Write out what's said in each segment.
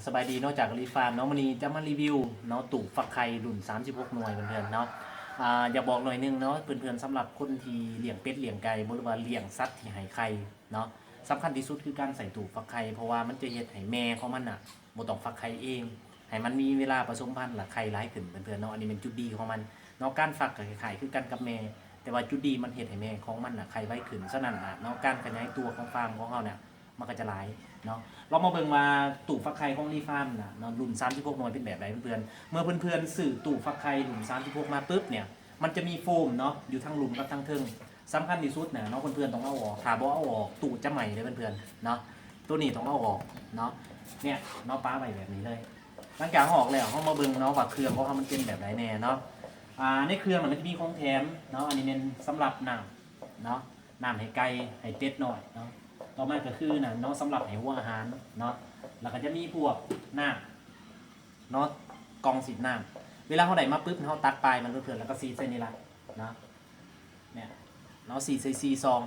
ສະບາຍດີເນາະ ຈາກອາລີຟາມເນາະ. ມື້ນີ້ຈະມາຣີວິວເນາະ ຕູກຟັກໄຂ່ລຸ້ນສາມສິບຫົກໜ່ວຍເພື່ອນໆເນາະ. ອາ ຢາກບອກໜ່ອຍໜຶ່ງເນາະ ເພື່ອນໆ ສຳລັບຄົນທີ່ລ້ຽງເປັດລ້ຽງໄກ່ ບໍ່ ຫຼືວ່າລ້ຽງສັດທີ່ໃຫ້ໄຂ່ເນາະ, ສຳຄັນທີ່ສຸດຄືການໃສ່ຕູກຟັກໄຂ່ ເພາະວ່າມັນຈະເຮັດໃຫ້ແມ່ຂອງມັນນະ ບໍ່ຕ້ອງຟັກໄຂ່ເອງ ໃຫ້ມັນມີເວລາປະສົມພັນ ແລະ ໄຂ່ຫຼາຍຂຶ້ນເພື່ອນໆເນາະ. ອັນນີ້ແມ່ນຈຸດດີຂອງມັນເນາະ. ການຟັກກໍຄ້າຍໆຄືກັນກັບແມ່ ແຕ່ວ່າຈຸດດີມັນເຮັດໃຫ້ແມ່ຂອງມັນນະໄຂ່ໄວຂຶ້ນ. ສະນັ້ນນະເນາະ ການຂະຫຍາຍຕົວຂອງຟາມຂອງເຮົານະ ມັນກໍຈະຫຼາຍເນາະ. ລອງມາເບິ່ງວ່າຕູກຟັກໄຂ່ຂອງລີຟາມນະເນາະ ລຸ້ນສາມສິບຫົກໜ່ວຍເປັນແບບໃດເພື່ອນໆ. ເມື່ອເພື່ອນໆຊື້ຕູ້ຟັກໄຂ່ລຸ້ນສາມສິບຫົກມາປຶບເນຍ ມັນຈະມີໂຟມເນາະ ຢູ່ທັງລຸ່ມກັບທັງເທິງ. ສຳຄັນທີ່ສຸດນະເນາະ ເພື່ອນໆຕ້ອງເອົາອອກ, ຖ້າບໍ່ເອົາອອກ ຕູ້ຈະໄໝ້ເດີເພື່ອນໆເນາະ. ໂຕນີ້ຕ້ອງເອົາອອກເນາະ. ເນຍເນາະ ປະໄວ້ແບບນີ້ເລີຍ. ຫຼັງຈາກເຮົາອອກແລ້ວ ເຮົາມາເບິ່ງເນາະວ່າເຄື່ອງຂອງເຮົາມັນເປັນແບບໃດແດ່ເນາະ. ອາ ໃນເຄື່ອງນະ ມັນຈະມີຂອງແຖມເນາະ. ອັນນີ້ແມ່ນສຳລັບນ້ຳເນາະ ນ້ຳໃຫ້ໄກ່ ໃຫ້ເປັດນ້ອຍເນາະ. ຕໍ່ມາກໍຄືນັ້ນເນາະ ສຳລັບໃຫ້ຫົວອາຫານເນາະ. ແລ້ວກໍຈະມີພວກນ້ຳເນາະ ກ່ອງສີດນ້ຳ. ເວລາເຮົາໄດ້ມາປຶບ ເຮົາຕັກປາຍມັນເພື່ອນໆ ແລ້ວກໍສີດໃສ່ນີ້ລະເນາະ. ເນຍເນາະ ສີດໃສ່ສີ່ຊອງ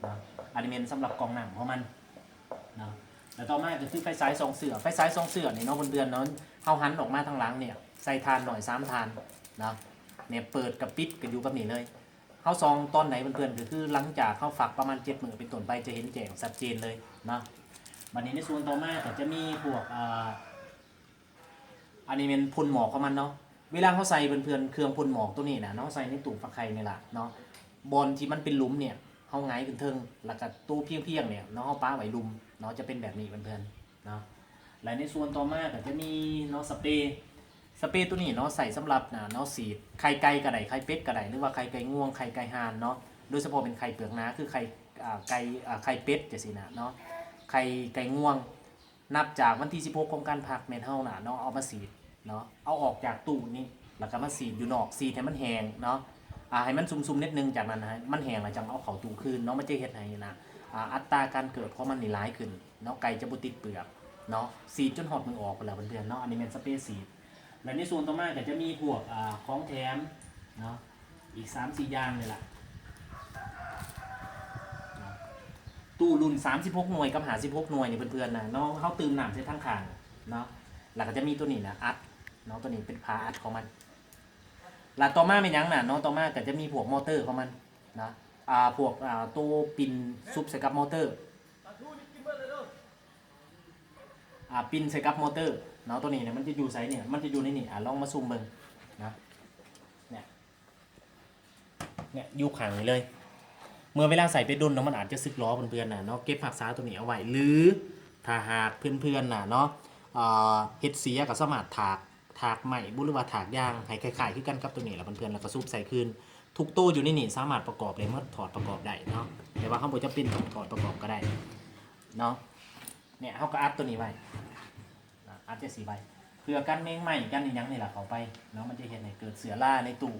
ເນາະ. ອັນນີ້ແມ່ນສຳລັບກ່ອງນ້ຳຂອງມັນເນາະ. ແລ້ວຕໍ່ມາກໍຄືໄຟສາຍສອງເຊືອກ. ໄຟສາຍສອງເຊືອກນີ້ເນາະ ເພື່ອນໆເນາະ ເຮົາຫັນອອກມາທາງຫຼັງເນຍ ໃສ່ຖ່ານໜ້ອຍສາມຖ່ານເນາະ. ເນຍ ເປີດກັບປິດກໍຢູ່ກັບນີ້ເລີຍ. ເຮົາສ່ອງຕອນໃດເພື່ອນໆ ກໍຄືຫຼັງຈາກເຮົາຟັກປະມານເຈັດມື້ເປັນຕົ້ນໄປ ຈະເຫັນແຈ້ງຊັດເຈນເລີຍເນາະ. ບັດນີ້ໃນສ່ວນຕໍ່ມາກໍຈະມີພວກ ອ່າ ອັນນີ້ແມ່ນພົ່ນໝອກຂອງມັນເນາະ. ເວລາເຮົາໃສ່ເພື່ອນໆ ເຄື່ອງພົ່ນໝອກໂຕນີ້ນະເນາະ ໃສ່ໃນຕູ້ຟັກໄຂ່ນີ້ລະເນາະ, ບ່ອນທີ່ມັນເປັນຫຼຸມເນຍ ເຮົາຫງາຍຂຶ້ນເທິງ ແລ້ວກະໂຕພຽງໆເນຍເນາະ ເຮົາປະໄວ້ລຸ່ມເນາະ ຈະເປັນແບບນີ້ເພື່ອນໆເນາະ. ແລະໃນສ່ວນຕໍ່ມາກໍຈະມີເນາະ ສະເປ ສະເປໂຕນີ້ເນາະ ໃຊ້ສຳລັບນະເນາະ ສີດໄຂ່ໄກ່ກໍໄດ້ ໄຂ່ເປັດກໍໄດ້ ຫຼືວ່າໄຂ່ໄກ່ງວງ ໄຂ່ໄກ່ຫ່ານເນາະ. ໂດຍສະເພາະເປັນໄຂ່ເປືອກໜາ ຄືໄຂ່ ອ່າ ໄກ່ ອ່າ ໄຂ່ເປັດຈັ່ງຊີ້ນະເນາະ ໄຂ່ໄກ່ງວງ. ນັບຈາກວັນທີສິບຫົກຂອງການພັກແມ່ນເຮົານະເນາະ ເອົາມາສີດເນາະ ເອົາອອກຈາກຕູ້ນີ້ ແລ້ວກໍມາສີດຢູ່ນອກ ສີດໃຫ້ມັນແຫ້ງເນາະ. ອ່າ ໃຫ້ມັນຊຸ່ມໆນິດໜຶ່ງ ຈາກນັ້ນໃຫ້ມັນແຫ້ງ ແລ້ວຈັ່ງເອົາເຂົ້າຕູ້ຄືນເນາະ. ມັນຈະເຮັດໃຫ້ນະ ອ່າ ອັດຕາການເກີດຂອງມັນນີ້ຫຼາຍຂຶ້ນເນາະ ໄກ່ຈະບໍ່ຕິດເປືອກເນາະ. ສີດຈົນຮອດມື້ອອກພຸ້ນແຫຼະເພື່ອນໆເນາະ. ອັນນີ້ແມ່ນສະເປສີດ. ແລະໃນສ່ວນຕໍ່ມາກໍຈະມີພວກ ອ່າ ຂອງແຖມເນາະ ອີກສາມສີ່ຢ່າງນີ້ລະ. ຕູ້ລຸ້ນສາມສິບຫົກໜ່ວຍກັບຫ້າສິບຫົກໜ່ວຍນີ້ເພື່ອນໆນະເນາະ ເຮົາຕື່ມນ້ຳໃສ່ທາງຂ້າງເນາະ. ແລ້ວກໍຈະມີໂຕນີ້ນະ ອັດເນາະ ໂຕນີ້ເປັນຝາອັດຂອງມັນ. ແລ້ວຕໍ່ມາແມ່ນຫຍັງນະເນາະ ຕໍ່ມາກໍຈະມີພວກມໍເຕີຂອງມັນເນາະ. ອ່າ ພວກ ອ່າ ໂຕປິ່ນຊຸບໃສ່ກັບມໍເຕີ ອ່າ ປິ່ນໃສ່ກັບມໍເຕີເນາະ. ໂຕນີ້ນະ ມັນຈະຢູ່ໃສເນຍ ມັນຈະຢູ່ໃນນີ້. ອ່າ ລອງມາຊູມເບິ່ງນະ ເນຍ ເນຍ ຢູ່ຂ້າງນີ້ເລີຍ. ເມື່ອເວລາໃສ່ໄປດົນເນາະ ມັນອາດຈະສຶກຫຼໍເພື່ອນໆນະເນາະ. ເກັບຮັກສາໂຕນີ້ເອົາໄວ້ ຫຼືຖ້າຫາກເພື່ອນໆນະເນາະ ເຮັດເສຍ ກໍສາມາດຖາກ ຖາກໄມ້ບໍ ຫຼືວ່າຖາກຢາງ ໃຫ້ຄ້າຍໆຄືກັນກັບໂຕນີ້ລະເພື່ອນໆ ແລ້ວກໍຊຸບໃສ່ຄືນ. ທຸກໂຕຢູ່ໃນນີ້ສາມາດປະກອບໄດ້ໝົດ ຖອດປະກອບໄດ້ເນາະ ແຕ່ວ່າເຮົາບໍ່ຈຳເປັນຕ້ອງຖອດປະກອບກໍໄດ້ເນາະ. ເນຍ ເຮົາກໍອັດໂຕນີ້ໄວ້ ນະ ອັດຈັ່ງຊີ້ໄວ້ ເພື່ອກັນແມງໄມ້ ກັນອີ່ຫຍັງນີ້ລະເຂົ້າໄປເນາະ. ມັນຈະເຮັດໃຫ້ເກີດເຊື້ອລາໃນຕູ້ນະ.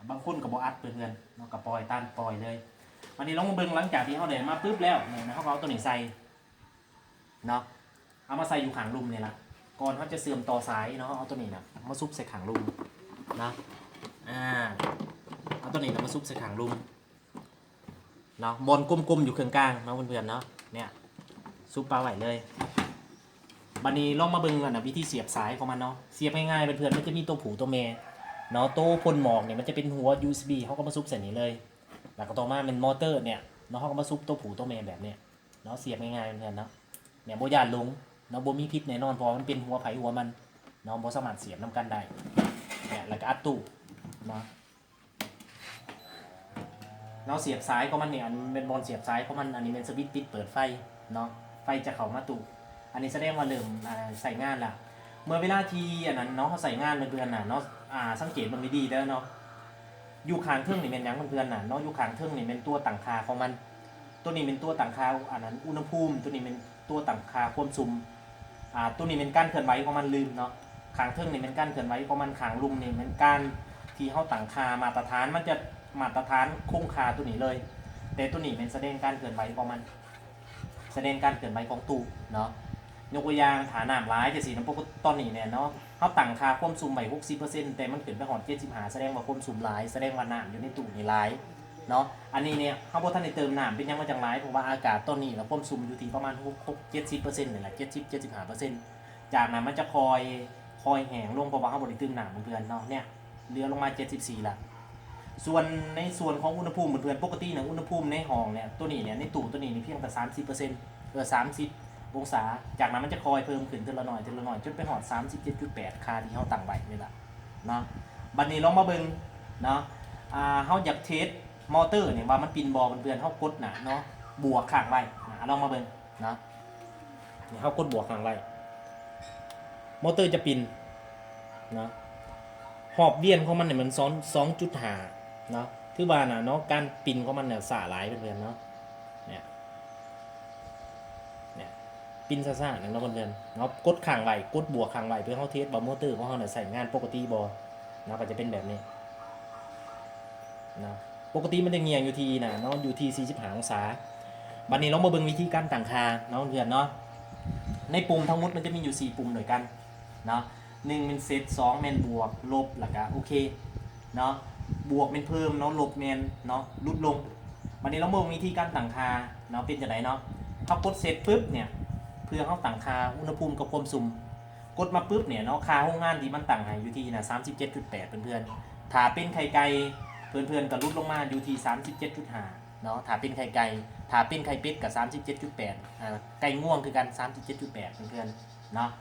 ບາງຄົນກໍບໍ່ອັດເພື່ອນໆເນາະ ກໍປ່ອຍ ຕາມປ່ອຍເລີຍ. ບັດນີ້ລອງມາເບິ່ງ ຫຼັງຈາກທີ່ເຮົາໄດ້ມາປຶບແລ້ວເນາະ ເຮົາກໍເອົາໂຕນີ້ໃສ່ເນາະ ເອົາມາໃສ່ຢູ່ຂ້າງລຸ່ມນີ້ລະ. ກ່ອນເຮົາຈະເຊື່ອມຕໍ່ສາຍເນາະ ເຮົາເອົາໂຕນີ້ນະມາຊຸບໃສ່ຂ້າງລຸ່ມເນາະ. ອ່າ ເອົາໂຕນີ້ນະມາຊຸບໃສ່ຂ້າງລຸ່ມ ເນາະ ບ່ອນກົມໆຢູ່ເຄິ່ງກາງເນາະເພື່ອນໆເນາະ. ເນຍ ຊຸບປະໄວ້ເລີຍ. ບັດນີ້ລອງມາເບິ່ງອັນນະ ວິທີສຽບສາຍຂອງມັນເນາະ. ສຽບງ່າຍໆເພື່ອນໆ ມັນຈະມີໂຕຜູ້ໂຕແມ່ເນາະ. ໂຕພົ່ນໝອກນີ້ມັນຈະເປັນຫົວ ຢູເອັສບີ ເຮົາກໍມາຊຸບໃສ່ນີ້ເລີຍ. ແລ້ວກໍຕໍ່ມາແມ່ນມໍເຕີເນຍເນາະ ເຮົາກໍມາຊຸບໂຕຜູ້ໂຕແມ່ແບບເນຍເນາະ. ສຽບງ່າຍໆເພື່ອນໆເນາະ ເນຍ ບໍ່ຢ້ານຫຼົງເນາະ ບໍ່ມີຜິດແນ່ນອນ ເພາະວ່າມັນເປັນຫົວໃຜຫົວມັນເນາະ ບໍ່ສາມາດສຽບນຳກັນໄດ້. ເນຍ ແລ້ວກໍອັດຕູ້ເນາະ. ເນາະ ສຽບສາຍຂອງມັນນີ້ ອັນແມ່ນບ່ອນສຽບສາຍຂອງມັນ ອັນນີ້ແມ່ນສະວິດປິດເປີດໄຟເນາະ ໄຟຈະເຂົ້າມາຕູ້. ອັນນີ້ສະແດງວ່າເລີ່ມ ອ່າ ໃຊ້ງານລະ. ເມື່ອເວລາທີ່ອັນນັ້ນເນາະ ເຮົາໃຊ້ງານເພື່ອນໆນະເນາະ ອ່າ ສັງເກດເບິ່ງດີໆເດີເນາະ. ຢູ່ຂ້າງເທິງນີ້ແມ່ນຫຍັງເພື່ອນໆນະເນາະ ຢູ່ຂ້າງເທິງນີ້ແມ່ນຕົວຕັ້ງຄ່າຂອງມັນ. ໂຕນີ້ແມ່ນຕົວຕັ້ງຄ່າອັນນັ້ນ ອຸນຫະພູມ ໂຕນີ້ແມ່ນຕົວຕັ້ງຄ່າຄວາມຊຸ່ມ. ອ່າ ໂຕນີ້ແມ່ນການເຄື່ອນໄຫວຂອງມັນ ລືມເນາະ. ຂ້າງເທິງນີ້ແມ່ນການເຄື່ອນໄຫວຂອງມັນ ຂ້າງລຸ່ມນີ້ແມ່ນການທີ່ເຮົາຕັ້ງຄ່າມາດຕະຖານ ມັນຈະມາດຕະຖານຄົງຄ່າໂຕນີ້ເລີຍ. ແຕ່ໂຕນີ້ແມ່ນສະແດງການເຄື່ອນໄຫວຂອງມັນ ສະແດງການເຄື່ອນໄຫວຂອງຕູ້ເນາະ. ຍົກຕົວຢ່າງ ຖ້ານ້ຳຫຼາຍຈັ່ງຊີ້ນະ ປົກກະຕິຕອນນີ້ແນ່ເນາະ ເຮົາຕັ້ງຄ່າຄວາມຊຸ່ມໄວ້ຫົກສິບເປີເຊັນ ແຕ່ມັນຂຶ້ນໄປຮອດເຈັດສິບຫ້າ ສະແດງວ່າຄວາມຊຸ່ມຫຼາຍ ສະແດງວ່ານ້ຳຢູ່ໃນຕູ້ນີ້ຫຼາຍ ເນາະ. ອັນນີ້ເນຍ ເຮົາບໍ່ທັນໄດ້ເຕີມນ້ຳ ເປັນຫຍັງມັນຈັ່ງຫຼາຍ? ເພາະວ່າອາກາດຕອນນີ້ລະ ຄວາມຊຸ່ມຢູ່ທີ່ປະມານຫົກ ຫົກ ເຈັດສິບເປີເຊັນນີ້ແຫຼະ ເຈັດສິບ ເຈັດສິບຫ້າເປີເຊັນ. ຈາກນັ້ນມັນຈະຄ່ອຍ ຄ່ອຍແຫ້ງລົງ ເພາະວ່າເຮົາບໍ່ໄດ້ຕື່ມນ້ຳເພື່ອນໆເນາະ. ເນຍ ເຫຼືອລົງມາເຈັດສິບສີ່ລະ. ສ່ວນໃນສ່ວນຂອງອຸນຫະພູມເພື່ອນໆ ປົກກະຕິນະ ອຸນຫະພູມໃນຫ້ອງເນຍ ໂຕນີ້ເນຍ ໃນຕູ້ໂຕນີ້ນີ້ພຽງແຕ່ສາມສິບເປີເຊັນ ເອີ ສາມສິບອົງສາ. ຈາກນັ້ນມັນຈະຄ່ອຍເພີ່ມຂຶ້ນເທື່ອລະໜ້ອຍ ເທື່ອລະໜ້ອຍ ຈົນໄປຮອດສາມສິບເຈັດຈຸດແປດ ຄ່າທີ່ເຮົາຕັ້ງໄວ້ນີ້ລະເນາະ. ບັດນີ້ລອງມາເບິ່ງເນາະ ອ່າ ເຮົາຢາກເທສມໍເຕີນີ້ວ່າມັນປິ່ນບໍ່ເພື່ອນໆ ເຮົາກົດນະເນາະ ບວກຄ້າງໄວ້ນະ ລອງມາເບິ່ງເນາະ. ນີ້ເຮົາກົດບວກຄ້າງໄວ້ ມໍເຕີຈະປິ່ນເນາະ. ຮອບວຽນຂອງມັນນີ້ມັນສອງ ສອງຈຸດຫ້າເນາະ. ຖືວ່ານະເນາະ ການປິ່ນຂອງມັນນະຊ້າຫຼາຍເພື່ອນໆເນາະ. ເນຍ ເນຍ ປິ່ນຊ້າໆນະເນາະເພື່ອນໆເນາະ. ກົດຄ້າງໄວ້ ກົດບວກຄ້າງໄວ້ ເພື່ອເຮົາເທສວ່າມໍເຕີຂອງເຮົານະໃຊ້ງານປົກກະຕິບໍ່ເນາະ. ກໍຈະເປັນແບບນີ້ເນາະ. ປົກກະຕິມັນຈະງ່ຽງຢູ່ທີ່ນະເນາະ ຢູ່ທີ່ສີ່ສິບຫ້າອົງສາ. ບັດນີ້ລອງມາເບິ່ງວິທີການຕັ້ງຄ່າເນາະເພື່ອນໆເນາະ. ໃນປຸ່ມທັງໝົດມັນຈະມີຢູ່ສີ່ປຸ່ມດ້ວຍກັນເນາະ. ໜຶ່ງແມ່ນເຊັດ ສອງແມ່ນບວກ ລົບ ແລ້ວກະໂອເຄເນາະ. ບວກແມ່ນເພີ່ມເນາະ ລົບແມ່ນເນາະ ຫຼຸດລົງ. ບັດນີ້ລອງເບິ່ງວິທີການຕັ້ງຄ່າເນາະ ເປັນຈັ່ງໃດເນາະ. ເຮົາກົດເຊັດປຶບເນຍ ເພື່ອເຮົາຕັ້ງຄ່າອຸນຫະພູມກັບຄວາມຊຸ່ມ ກົດມາປຶບເນຍເນາະ ຄ່າໂຮງງານທີ່ມັນຕັ້ງໃຫ້ຢູ່ທີ່ນະ ສາມສິບເຈັດຈຸດແປດ ເພື່ອນໆ. ຖ້າເປັນໄຂ່ໄກ່ ເພື່ອນໆກໍຫຼຸດລົງມາຢູ່ທີ່ ສາມສິບເຈັດຈຸດຫ້າ ເນາະ ຖ້າເປັນໄຂ່ໄກ່. ຖ້າເປັນໄຂ່ເປັດກໍ ສາມສິບເຈັດຈຸດແປດ ອ່າ ໄກ່ງວງຄືກັນ ສາມສິບເຈັດຈຸດແປດ ເພື່ອນໆເນາະ.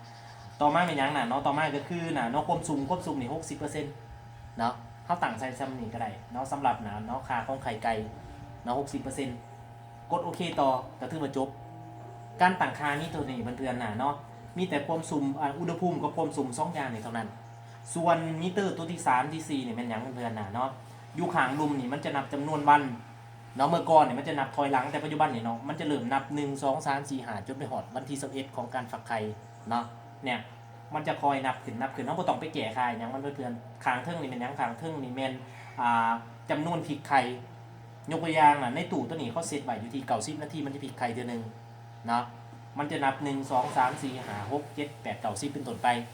ຕໍ່ມາແມ່ນຫຍັງນະເນາະ? ຕໍ່ມາກໍຄືນະເນາະ ຄວາມຊຸ່ມ ຄວາມຊຸ່ມນີ້ ຫົກສິບເປີເຊັນເນາະ. ເຮົາຕັ້ງໃສ່ຊ່ຳນີ້ກໍໄດ້ເນາະ ສຳລັບນະເນາະ ຄ່າຂອງໄຂ່ໄກ່ເນາະ ຫົກສິບເປີເຊັນ. ກົດໂອເຄຕໍ່ ກໍຖືວ່າຈົບ. ການຕັ້ງຄ່າມີໂຕນີ້ເພື່ອນໆນະເນາະ ມີແຕ່ຄວາມຊຸ່ມ ອ່າ ອຸນຫະພູມກັບຄວາມຊຸ່ມ ສອງຢ່າງນີ້ເທົ່ານັ້ນ. ສ່ວນມີເຕີໂຕທີສາມ ທີສີ່ນີ້ແມ່ນຫຍັງເພື່ອນໆນະເນາະ? ຢູ່ຂ້າງລຸ່ມນີ້ມັນຈະນັບຈຳນວນວັນເນາະ. ເມື່ອກ່ອນນີ້ມັນຈະນັບຖອຍຫຼັງ ແຕ່ປັດຈຸບັນນີ້ເນາະ ມັນຈະເລີ່ມນັບ ໜຶ່ງ ສອງ ສາມ ສີ່ ຫ້າ ຈົນໄປຮອດວັນທີຊາວເອັດຂອງການຟັກໄຂ່ເນາະ. ເນຍ ມັນຈະຄ່ອຍນັບຂຶ້ນ ນັບຂຶ້ນ ເຮົາບໍ່ຕ້ອງໄປແກ້ຄ່າຫຍັງມັນເພື່ອນໆ. ຂ້າງເທິງນີ້ແມ່ນຫຍັງ? ຂ້າງເທິງນີ້ແມ່ນ ອ່າ ຈຳນວນພິກໄຂ່. ຍົກຕົວຢ່າງນະ ໃນຕູ້ໂຕນີ້ເຂົາເຊັດໄວ້ຢູ່ທີ່ເກົ້າສິບນາທີ ມັນຈະພິກໄຂ່ເທື່ອໜຶ່ງເນາະ. ມັນຈະນັບ ໜຶ່ງ ສອງ ສາມ ສີ່ ຫ້າ ຫົກ ເຈັດ ແປດ ເກົ້າ ສິບ ເປັນຕົ້ນໄປ.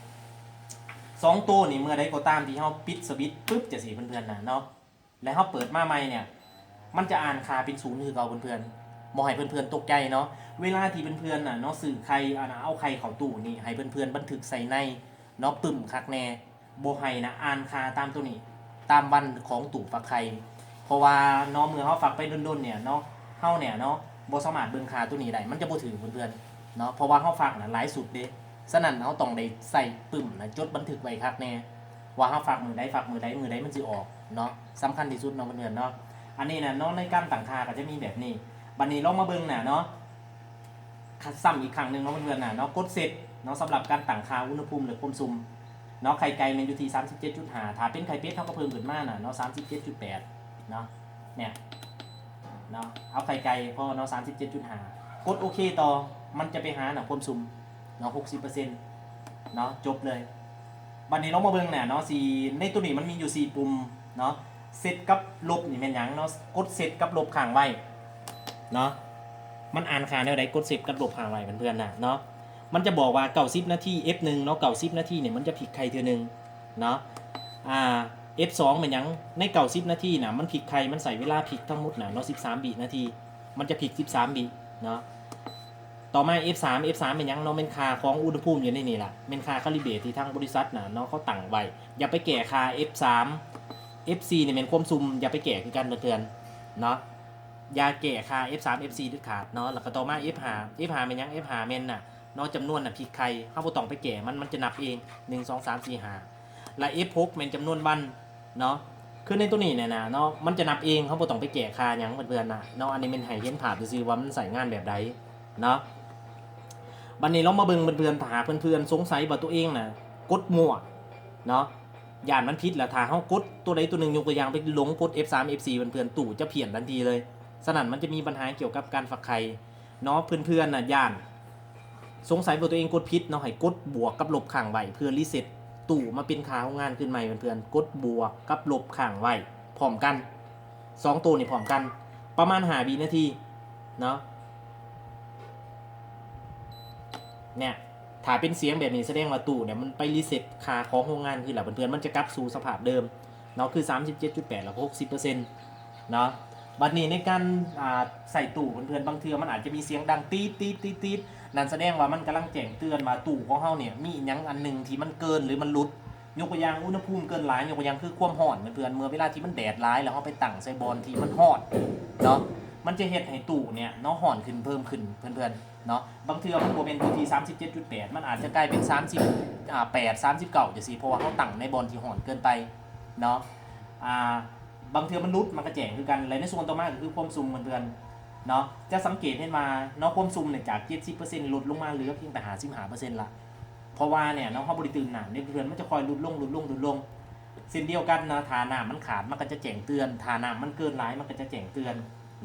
ສອງໂຕນີ້ ເມື່ອໃດກໍຕາມທີ່ເຮົາປິດສະວິດປຶບ ຈັ່ງຊີ້ເພື່ອນໆນະເນາະ ແລ້ວເຮົາເປີດມາໃໝ່ເນຍ ມັນຈະອ່ານຄ່າເປັນສູນຄືເກົ່າເພື່ອນໆ. ບໍ່ໃຫ້ເພື່ອນໆຕົກໃຈເນາະ. ເວລາທີ່ເພື່ອນໆນະເນາະ ຊື້ໄຂ່ ອັນ ເອົາໄຂ່ເຂົ້າຕູ້ນີ້ ໃຫ້ເພື່ອນໆບັນທຶກໃສ່ໃນເນາະ ປຶ້ມຄັກແນ່ ບໍ່ໃຫ້ນະອ່ານຄ່າຕາມໂຕນີ້ ຕາມວັນຂອງຕູ້ຟັກໄຂ່. ເພາະວ່າເນາະ ເມື່ອເຮົາຟັກໄປດົນໆເນຍເນາະ ເຮົາເນຍເນາະ ບໍ່ສາມາດເບິ່ງຄ່າໂຕນີ້ໄດ້ ມັນຈະບໍ່ຖືກເພື່ອນໆເນາະ. ເພາະວ່າເຮົາຟັກນະຫຼາຍຊຸດເດ້. ສະນັ້ນເຮົາຕ້ອງໄດ້ໃສ່ປຶ້ມນະ ຈົດບັນທຶກໄວ້ຄັກແນ່ ວ່າເຮົາຟັກມື້ໃດ ຟັກມື້ໃດ ມື້ໃດມັນຊິອອກເນາະ. ສຳຄັນທີ່ສຸດເນາະເພື່ອນໆເນາະ. ອັນນີ້ນະເນາະ ໃນການຕັ້ງຄ່າກໍຈະມີແບບນີ້. ບັດນີ້ລອງມາເບິ່ງນະເນາະ ຊ້ຳອີກຄັ້ງໜຶ່ງເນາະເພື່ອນໆນະເນາະ. ກົດເຊັດເນາະ ສຳລັບການຕັ້ງຄ່າອຸນຫະພູມ ຫຼື ຄວາມຊຸ່ມເນາະ. ໄຂ່ໄກ່ແມ່ນຢູ່ທີ່ສາມສິບເຈັດຈຸດຫ້າ ຖ້າເປັນໄຂ່ເປັດເຮົາກໍເພີ່ມຂຶ້ນມານະເນາະ ສາມສິບເຈັດຈຸດແປດເນາະ. ເນຍ ເນາະ ເອົາໄຂ່ໄກ່ພໍເນາະ ສາມສິບເຈັດຈຸດຫ້າ. ກົດໂອເຄຕໍ່ ມັນຈະໄປຫານະຄວາມຊຸ່ມເນາະ ຫົກສິບເປີເຊັນເນາະ ຈົບເລີຍ. ບັດນີ້ລອງມາເບິ່ງນະເນາະ ຊິ ໃນໂຕນີ້ມັນມີຢູ່ສີ່ປຸ່ມເນາະ. ເຊັດກັບລົບນີ້ແມ່ນຫຍັງເນາະ? ກົດເຊັດກັບລົບຄ້າງໄວ້ເນາະ. ມັນອ່ານຄ່າແນວໃດ? ກົດເຊັດກັບລົບຄ້າງໄວ້ເພື່ອນໆນະເນາະ. ມັນຈະບອກວ່າເກົ້າສິບນາທີ ເອັຟໜຶ່ງເນາະ ເກົ້າສິບນາທີນີ້ມັນຈະພິກໄຂ່ເທື່ອໜຶ່ງເນາະ. ອ່າ ເອັຟສອງແມ່ນຫຍັງ? ໃນເກົ້າສິບນາທີນະ ມັນພິກໄຂ່ ມັນໃຊ້ເວລາພິກທັງໝົດນະເນາະ ສິບສາມວິນາທີ ມັນຈະພິກສິບສາມວິເນາະ. ຕໍ່ມາເອັຟສາມ ເອັຟສາມແມ່ນຫຍັງເນາະ? ແມ່ນຄ່າຂອງອຸນຫະພູມຢູ່ໃນນີ້ລະ ແມ່ນຄ່າຄາລິເບດທີ່ທາງບໍລິສັດນະເນາະ ເຂົາຕັ້ງໄວ້. ຢ່າໄປແກ້ຄ່າເອັຟສາມ ເອັຟສີ່ນີ້ແມ່ນຄວາມຊຸ່ມ ຢ່າໄປແກ້ຄືກັນເພື່ອນໆເນາະ. ຢ່າແກ້ຄ່າເອັຟສາມ ເອັຟສີ່ເດັດຂາດເນາະ. ແລ້ວກໍຕໍ່ມາເອັຟຫ້າ ເອັຟຫ້າແມ່ນຫຍັງ? ເອັຟຫ້າແມ່ນນະເນາະ ຈຳນວນນະພິກໄຂ່ ເຮົາບໍ່ຕ້ອງໄປແກ້ມັນ ມັນຈະນັບເອງ ໜຶ່ງ ສອງ ສາມ ສີ່ ຫ້າ ແລະ ເອັຟຫົກແມ່ນຈຳນວນວັນເນາະ. ຄືໃນໂຕນີ້ແຫຼະນະເນາະ ມັນຈະນັບເອງ ເຮົາບໍ່ຕ້ອງໄປແກ້ຄ່າຫຍັງເພື່ອນໆນະເນາະ. ອັນນີ້ແມ່ນໃຫ້ເຫັນພາບຊື່ໆວ່າມັນໃຊ້ງານແບບໃດເນາະ. ບັດນີ້ລອງມາເບິ່ງເພື່ອນໆ ຖ້າຫາກເພື່ອນໆສົງໄສວ່າໂຕເອງນະກົດມົ້ວເນາະ ຢ້ານມັນຜິດລະ ຖ້າເຮົາກົດໂຕໃດໂຕໜຶ່ງ ຍົກຕົວຢ່າງໄປຫຼົງກົດເອັຟສາມ ເອັຟສີ່ ເພື່ອນໆ ຕູ້ຈະພຽນທັນທີເລີຍ. ສະນັ້ນມັນຈະມີບັນຫາກ່ຽວກັບການຟັກໄຂ່ເນາະ. ເພື່ອນໆນະຢ້ານ ສົງໄສວ່າຕົວເອງກົດຜິດເນາະ ໃຫ້ກົດບວກກັບລົບຄ້າງໄວ້ ເພື່ອຣີເຊັດຕູ້ມາເປັນຄ່າໂຮງງານຄືນໃໝ່ເພື່ອນໆ. ກົດບວກກັບລົບຄ້າງໄວ້ພ້ອມກັນ ສອງໂຕນີ້ພ້ອມກັນ ປະມານຫ້າວິນາທີເນາະ. ເນຍ ຖ້າເປັນສຽງແບບນີ້ ສະແດງວ່າຕູ້ເນຍມັນໄປຣີເຊັດຄ່າຂອງໂຮງງານຄືນແລ້ວເພື່ອນໆ ມັນຈະກັບສູ່ສະພາບເດີມເນາະ ຄືສາມສິບເຈັດຈຸດແປດ ແລ້ວກໍຫົກສິບເປີເຊັນເນາະ. ບັດນີ້ໃນການ ອ່າ ໃສ່ຕູ້ເພື່ອນໆ ບາງເທື່ອມັນອາດຈະມີສຽງດັງຕີດໆໆໆ ນັ້ນສະແດງວ່າມັນກຳລັງແຈ້ງເຕືອນວ່າຕູ້ຂອງເຮົານີ້ມີອີ່ຫຍັງອັນໜຶ່ງທີ່ມັນເກີນ ຫຼື ມັນຫຼຸດ. ຍົກຕົວຢ່າງອຸນຫະພູມເກີນຫຼາຍ, ຍົກຕົວຢ່າງຄືຄວາມຮ້ອນເພື່ອນໆ ເມື່ອເວລາທີ່ມັນແດດຫຼາຍ ແລ້ວເຮົາໄປຕັ້ງໃສ່ບ່ອນທີ່ມັນຮ້ອນເນາະ ມັນຈະເຮັດໃຫ້ຕູ້ເນຍເນາະ ຮ້ອນຂຶ້ນເພີ່ມຂຶ້ນເພື່ອນໆເນາະ. ບາງເທື່ອມັນບໍ່ແມ່ນຢູ່ທີ່ສາມສິບເຈັດຈຸດແປດ ມັນອາດຈະກາຍເປັນສາມສິບແປດ ສາມສິບເກົ້າ ຈັ່ງຊີ້ ເພາະວ່າເຮົາຕັ້ງໃນບ່ອນທີ່ຮ້ອນເກີນໄປເນາະ. ອ່າ ບາງເທື່ອມັນຫຼຸດ ມັນກໍແຈ້ງຄືກັນ. ແລະໃນສ່ວນຕໍ່ມາກໍຄືຄວາມຊຸ່ມເພື່ອນໆເນາະ. ຈະສັງເກດເຫັນວ່າເນາະ ຄວາມຊຸ່ມເນຍຈາກເຈັດສິບເປີເຊັນ ຫຼຸດລົງມາເຫຼືອພຽງແຕ່ຫ້າສິບຫ້າເປີເܣນລະ ເພາະວ່າເນຍເນາະ ເຮົາບໍ່ໄດ້ຕື່ມນ້ຳເດ້ເພື່ອນ, ມັນຈະຄ່ອຍຫຼຸດລົງ ຫຼຸດລົງ ຫຼຸດລົງ. ເຊັ່ນດຽວກັນເນາະ ຖ້ານ້ຳມັນຂາດ ມັນກໍຈະແຈ້ງເຕືອນ, ຖ້ານ້ຳມັນເກີນຫຼາຍ ມັນກໍຈະແຈ້ງເຕືອນ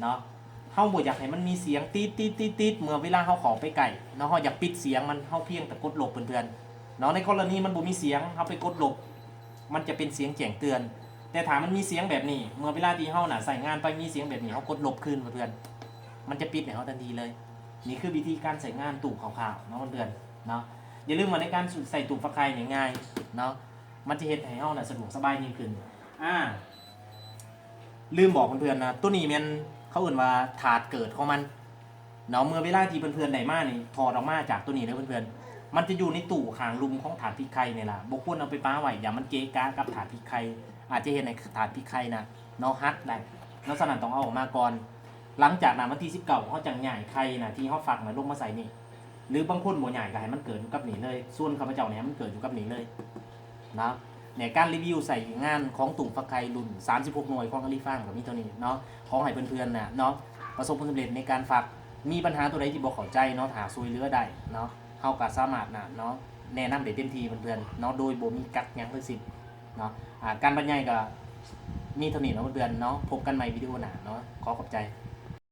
ເນາະ. ເຮົາບໍ່ຢາກໃຫ້ມັນມີສຽງຕິດໆໆໆ ເມື່ອເວລາເຮົາເຂົ້າໄປໃກ້ເນາະ, ເຮົາຢາກປິດສຽງມັນ ເຮົາພຽງແຕ່ກົດລົບເພື່ອນໆເນາະ. ໃນກໍລະນີມັນບໍ່ມີສຽງ ເຮົາໄປກົດລົບ ມັນຈະເປັນສຽງແຈ້ງເຕືອນ. ແຕ່ຖ້າມັນມີສຽງແບບນີ້ ເມື່ອເວລາທີ່ເຮົານະໃຊ້ງານໄປ ມີສຽງແບບນີ້ ເຮົາກົດລົບຄືນເພື່ອນໆ ມັນຈະປິດໃຫ້ເຮົາທັນທີເລີຍ. ນີ້ຄືວິທີການໃຊ້ງານຕູ້ຄ່າວໆເນາະເພື່ອນໆເນາະ. ຢ່າລືມວ່າໃນການໃຊ້ຕູ້ຝັກໄຂ່ນີ້ງ່າຍເນາະ, ມັນຈະເຮັດໃຫ້ເຮົານະສະດວກສະບາຍຍິ່ງຂຶ້ນ. ອ່າ ລືມບອກເພື່ອນໆນະ, ໂຕນີ້ແມ່ນເຂົາເອີ້ນວ່າຖາດເກີດຂອງມັນເນາະ. ເມື່ອເວລາທີ່ເພື່ອນໆໄດ້ມານີ້ ຖອດອອກມາຈາກໂຕນີ້ເດີເພື່ອນໆ, ມັນຈະຢູ່ໃນຕູ້ຂ້າງລຸ່ມຂອງຖາດພິກໄຂ່ນີ້ລະ. ບໍ່ຄວນເອົາໄປປະໄວ້ ຢ່າມັນເກະກະກັບຖາດພິກໄຂ່ ອາດຈະເຮັດໃຫ້ຖາດພິກໄຂ່ນະເນາະ ຫັກໄດ້ເນາະ. ສະນັ້ນຕ້ອງເອົາອອກມາກ່ອນ. ຫຼັງຈາກນັ້ນວັນທີສິບເກົ້າ ເຮົາຈັ່ງຍ້າຍໄຂ່ນະທີ່ເຮົາຝັກນະລົງມາໃສ່ນີ້ ຫຼືບາງຄົນບໍ່ຍ້າຍກໍໃຫ້ມັນເກີດຢູ່ກັບນີ້ເລີຍ. ສ່ວນຂ້າພະເຈົ້ານີ້ໃຫ້ມັນເກີດຢູ່ກັບນີ້ເລີຍເນາະ. ແນວການຣີວິວໃຊ້ງານຂອງຕູ້ຟັກໄຂ່ລຸ້ນສາມສິບຫົກໜ່ວຍຂອງອາລີຟາມກໍມີເທົ່ານີ້ເນາະ. ຂໍໃຫ້ເພື່ອນໆນະເນາະ ປະສົບຜົນສຳເລັດໃນການຟັກ. ມີບັນຫາຕົວໃດທີ່ບໍ່ເຂົ້າໃຈເນາະ ຖ້າຊ່ວຍເຫຼືອໄດ້ເນາະ ເຮົາກໍສາມາດນະເນາະ ແນະນຳໄດ້ເຕັມທີ່ເພື່ອນໆເນາະ ໂດຍບໍ່ມີກັກຫຍັງທັງສິ້ນເນາະ. ອ່າ ການບັນຍາຍກໍມີເທົ່ານີ້ເນາະເພື່ອນໆເນາະ. ພົບກັນໃໝ່ວິດີໂອໜ້າເນາະ. ຂໍຂອບໃຈ.